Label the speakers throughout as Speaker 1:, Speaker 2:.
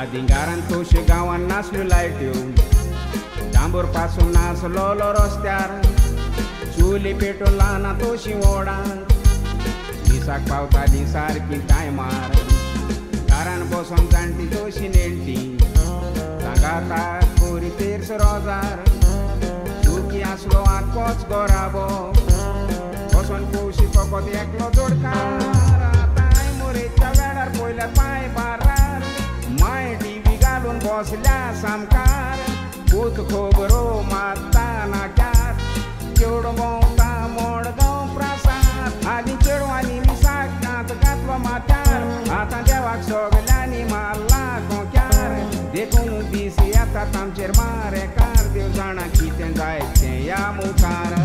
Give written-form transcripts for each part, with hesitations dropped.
Speaker 1: आदीं घरान तश्यो गांवान नासल्यो लायट्यो, डांबर पासून नासलोलो रस्त्यार, चुली पेटोवन ल्हानां तशीं व्हडांक, दिसाक पावतालीं सारकीं टायमार, घरान बसोन जाणटी तशीं नेणटी, सांगाताक बरी तेर्स रोजार, सुखी आसलो आख्खोच घराबो, बसोन पयशी फकत एकलो जोडकार. आतां मोरेच्या वेळार पयल्यार पांय बारार, माय टिवी घालून बसल्या सामकार, पूत खबरो मारता नाक्यार, चेडो भोंवता मडगांव प्रासार. आदीं चेडवांनी मिसाक कांत घातलो माथ्यार, आतां देवाक सगल्यांनी मारला कोंक्यार, देखून दीस येतात आमचेर मारेकार, देव जाणा कितें जायत तें ह्या मुखार.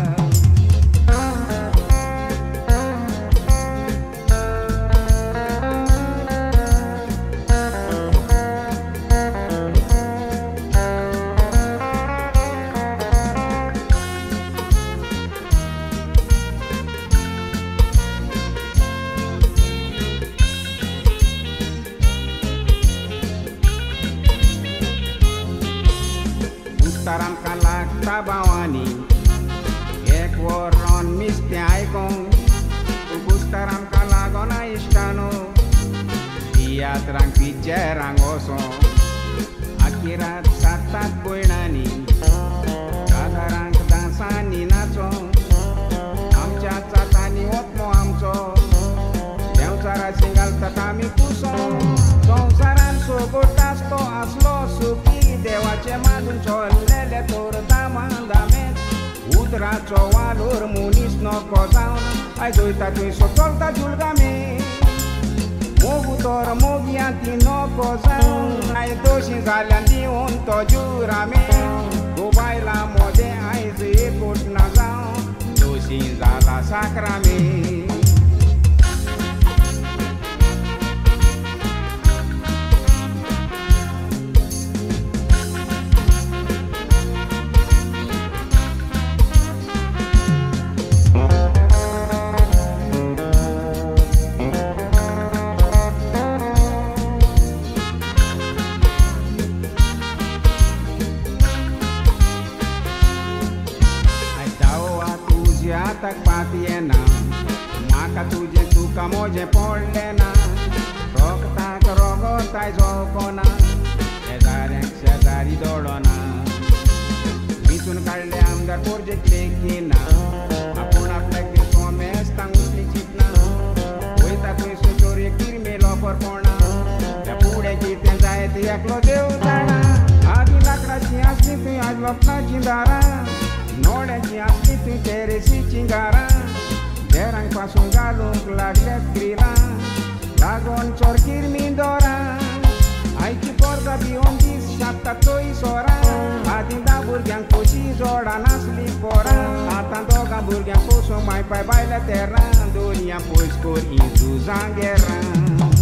Speaker 1: कुस्तार आमकां लागता भावांनी, एक वर रावन मिस्तें आयकोंक, कुस्तार आमकां लागना इश्टानो, तियात्रांक पिक्चरांक वचोंक, आखी रात सातात भयणांनी, काजारांक डांसांनी नाचोंक, आमच्या चातांनी वतलो आमचो, देंवचाराशी घालतात आमी कुसोंक. संवसारान सोगोट आसतो आसलो सुखी, देवाचे मागून चल्लेले तर दामान दामेत, उतराचो वालोर मनीस नको जावन, आयज वयता थंयसो चलता जुलगामे, मोगू तर मोगयां ती नको जावन, आयज दोशी जाल्यान दिवन तो जुरामे, गो बायलां मोदें आयज एकूट ना जावन, दोशी जाला साकरामे. हाताक पात येना, म्हाका तुजें तुका म्हजें पडलें ना, रोगताक रोगत आयज वळखना, शेजाऱ्यांक शेजारी दवरना, विंचून काडले आमदार पोरजेक लेखिना, आपूण आपल्याक सोमेस्तांक उसली चिंतना, वयता थंयसर चोरयेक किरमेलो लोपरपणा, त्या फुडें कितें जायत एकलो देव जाणा. आदीं लांकडाचीं आसलीं थंय आयज लोखणाचीं दारां, नोड्याची आसली थंय टेरेसीचीं घरां, देरांक पासून घालूंक लागल्यात ग्रिलां, लागोन चोर किरमी दोरां, आयची पोरगां भिवन दीस सादतात थंय सोरां. आदीं धा भुरग्यांक पोशी जोडां नासलीं पोरां, आतां दोगां भुरग्यांक पोसूंक माय पाय बायल्या तेरां, दोनया पयस कोर हीं झुजां गेरां.